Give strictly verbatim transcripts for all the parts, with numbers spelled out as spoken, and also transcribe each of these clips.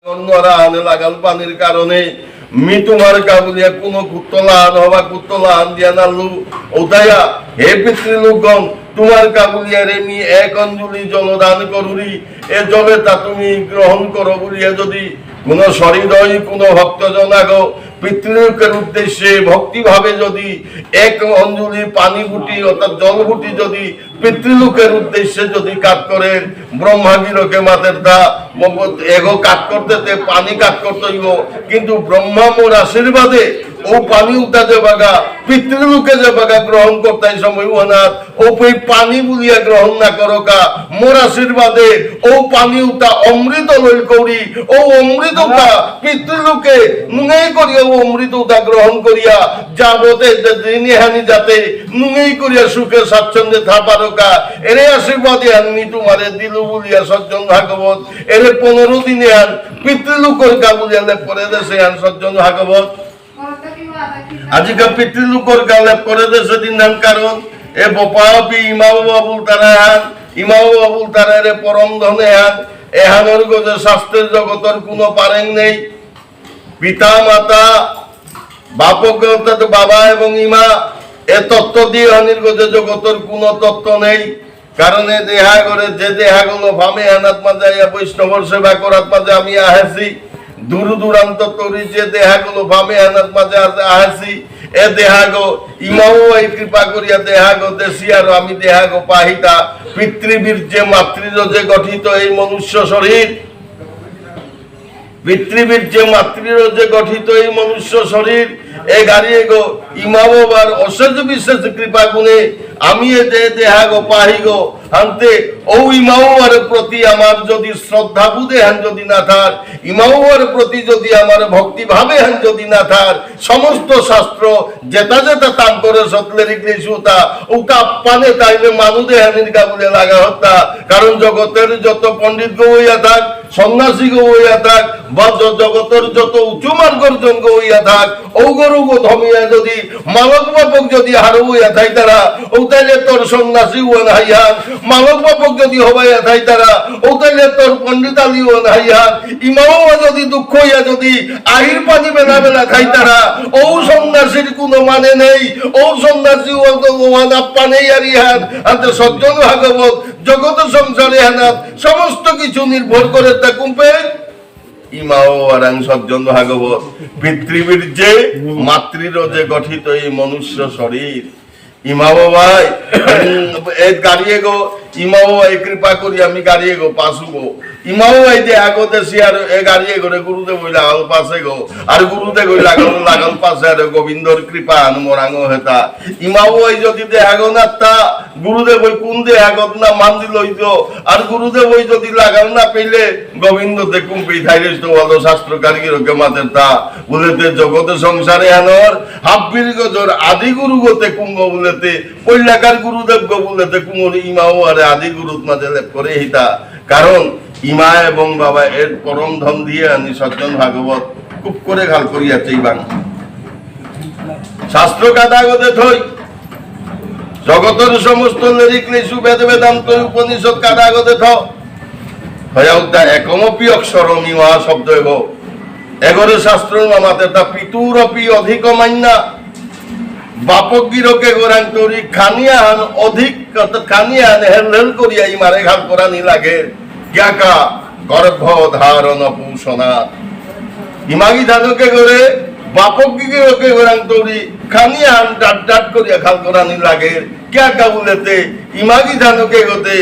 নরা আনে লাগাল পানির কারণে মি তোমার কাবুলিয়া কোনো কুত্তলান হবা কুত্তলান দিয়া নালু। ওদায়া, হে পিতৃলোকগণ, তোমার কাবুলিয়ারে মি এক অঞ্জলি জলদান করুরি, এ জলে তা তুমি গ্রহণ করো বুলিয়া যদি কোনো সহৃদয় কোনো ভক্তজন আগো পিতৃলোকের উদ্দেশ্যে ভক্তিভাবে যদি এক অঞ্জলি পানি ফুটি অর্থাৎ জল ফুটি যদি পিতৃলোকের উদ্দেশ্যে যদি কাজ করে, ব্রহ্মাগিরকে মাতের তা, মগ-, এগো কাজ করতে তে পানি কাজ করতে হইব, কিন্তু ব্রহ্মা মোর আশীর্বাদে ও পানি উতা যে বাগা, পিতৃলোকে যে বাগা গ্রহণ করতে এই সময় ওহানাত, ও পই পানি বুলিয়া গ্রহণ না করকা, মোর আশীর্বাদে ও পানি উতা অমৃত লইল করি, ও অমৃত উতা পিতৃলোকে নুঙেই করিয়া ও অমৃত উতা গ্রহণ করিয়া, যাবতে দিনে হানি যাতে নুঙেই করিয়া সুখে স্বাচ্ছন্দ্যে থা পারকা, এরে আশীর্বাদ এহান মি তোমারে দিলু বুলিয়া সজ্জন ভাগবত, এরে পনেরো দিনে হান পিতৃলোকর কা বুলিয়া লেপ করে দেসে হান সজ্জন ভাগবত। আজিকা পিতৃলোকর কা লেপ করে দেসে দিন হান কারণ এ বপাপি ইমা বাবা বুলতারা হান, ইমা বাবা বুলতারা এরে পরম ধনে হান, এহানর গজে শাস্ত্রের জগতর কোনো পারেং নেই। পিতা মাতা বাপক অর্থাৎ বাবা এবং ইমা এ তত্ত্ব দিয়ে হানির গজে জগতর কোনো তত্ত্ব নেই। কারণ এ দেহাগরে যে দেহাগলো ফামে হানাত মাঝে আইয়া বৈষ্ণবর সেবা করাত মাঝে আমি আহেছি, দূর দূরান্ত তরি যে দেহাগলো ফামে হানাত মাঝে আজ আহেছি, এ দেহাগো ইমাও এই কৃপা করিয়া দেহাগো দেশি আর আমি দেহাগো পাহিতা। পিতৃবীর্যে মাতৃরজে গঠিত এই মনুষ্য শরীর, পিতৃবীর্যে মাতৃরজে গঠিত এই মনুষ্য শরীর, এ গাড়ি এগো ইমা বাবার অশেষ বিশেষ কৃপা গুণে আমি এ দে-, দেহাগো পাহিগো, আনতে ও ইমা বাবার প্রতি আমার যদি শ্রদ্ধাবোধ এহান যদি না থার, ইমা বাবার প্রতি যদি আমার ভক্তিভাব এহান যদি না থার, সমস্ত শাস্ত্র যেটা যেটা তাম করে সতলে রিখলে সুতা, উতা পানে তাইলে মানু দেহানির গাবুলে লাগা হত্যা। কারণ জগতের যত পণ্ডিত গো হইয়া থাক, সন্ন্যাসী গো হইয়া থাক, বা জ-, জগতের যত উঁচু মার্গর জন গো হইয়া থাক, ও গরু গো ধমিয়া যদি মালক বাপক যদি হারৌ হইয়া থাইতারা, ও তাইলে তোর সন্ন্যাসী ওয়ান হাইহান, মালক বাপক যদি হবাইয়া থাইতারা, ও তাইলে তোর পণ্ডিত আলি ওয়ান হাইহান, ইমাও যদি দুঃখ হইয়া যদি আহির পানি বেলা বেলা থাইতারা, ও সন্ন্যাসীর কোনো মানে নেই, ও সন্ন্যাসী ওয়ান তো ওয়ান আপ্পা নেই আর ইহান, আনতে সজ্জন ভাগবত, জগত সংসারে হানাত সমস্ত কিছু নির্ভর করে তা কুম্পে ইমাও আরাং সজ্জন ভাগবত, পিতৃবীর্যে মাতৃরজে গঠিত এই মনুষ্য শরীর। ইমা বাবাই, এ গাড়ি এগো, ইমা বাবাই কৃপা করি আমি গাড়ি এগো পাসুগো। ইমা বাবাই যে আগতে সিয়ার এ গাড়ি এগোরে গুরুদেব হইলে আল পাসে গো। আর গুরুদেব হইলে আগল, লাগল পাসে আর গোবিন্দর কৃপা আন মোরাঙো হেতা। ইমা বাবাই যদি দেহাগো না তা, গুরুদেব ওই কোন দেহাগত না মান্দি লইতো, আর গুরুদেব ওই যদি লাগাল না পেলে গোবিন্দ তে কুম্পি থাইলে তো বলো শাস্ত্রকার গিরকে মাতের তা, বুলেতে জগতে সংসারে আনর, হাব্বির গজর আদি গুরু গতে কুঙ্গ বুলেতে, পৈলাকার গুরুদেব গো বুলেতে কুঙ্গর ইমাও আরে আদি গুরুত মাঝে লেপ করে হিতা, কারণ ইমা এবং বাবা এর পরম ধন দিয়ে আনি সজ্জন ভাগবত খুব করে খাল করিয়া চেইবাং। শাস্ত্র কাদাগো দেথই, জগতর সমস্ত লেরিক লেসু বেদ বেদান্ত উপনিষদ কাদাগো দেথ। হয়া উদ্দা একমপি অক্ষরম ইমা শব্দ এগো। এগরে শাস্ত্র মামাতে তা পিতুরপি অধিক মান্না। বাপক গিরকে গোরাং তরি খানিয়ান অধিক, অর্থাৎ খানিয়ান হেল হেল করিয়া ইমারে ঘাল করানি লাগে। ক্যাকা গর্ভ ধারণ পোষণা। ইমাগি ধানকে করে, বাপক গিরকে গোরাং তরি, খানি আন ডাট ডাট করিয়া খাল করানি লাগে। ক্যাকা বুলেতে, ইমাগি ধানকে গতে,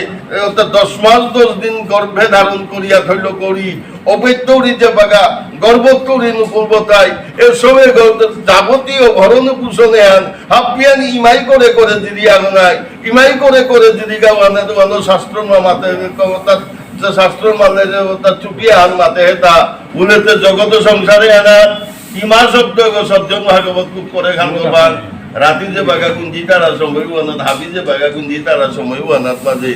অর্থাৎ দশ মাস দশ দিন গর্ভে ধারণ করিয়া থইল করি, অপেত্তরি যে বাগা, গর্ভত্তরি নুকুল বতাই, এসবে গত যাবতীয় ভরণ পোষণে আন, হাপিয়ান ইমাই করে করে দিদি আগনাই, ইমাই করে করে দিদি গাওয়ানে তো ভালো শাস্ত্র মাতে, অর্থাৎ যে শাস্ত্র মানলে যে অর্থাৎ চুপি আন মাতে হেতা, উলেতে জগত সংসারে আনা, ইমা শব্দ গো সজ্জন ভাগবত খুব করে খান গো বান, রাতি যে বাগা গুঞ্জি তারা সময় আনাত, হাবি যে বাগা গুঞ্জি তারা সময় আনাত মাঝে,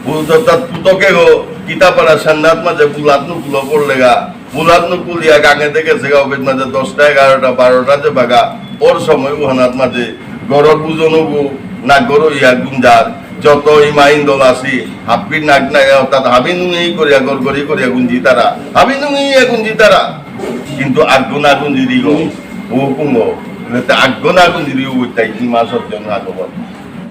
বুলতো তাত পুতকে গো, কিতা পারা সান্নাত মাঝে বুলাত নুকুলো পড়লেগা। বুলাত নুকুলিয়া গাঙে দেখে সেগা অফিস মাঝে দশটা, এগারোটা, বারোটা যে বাগা। ওর সময় উহানাত মাঝে গরর বুঝনো গো, না গরো ইয়া গুঞ্জার। যত ইমা ইন্দল আসি, হাবির নাগ নাগ অর্থাৎ হাবি নুঙেই করিয়া গড়গড়ি করিয়া গুঞ্জি তারা, হাবি নুঙেই গুঞ্জি তারা। কিন্তু আগুন আগুন জিরিগো, ও কুঙ্গো, এতে আগুন আগুন জিরিগো, তাই ইমা সজ্জন আগবত।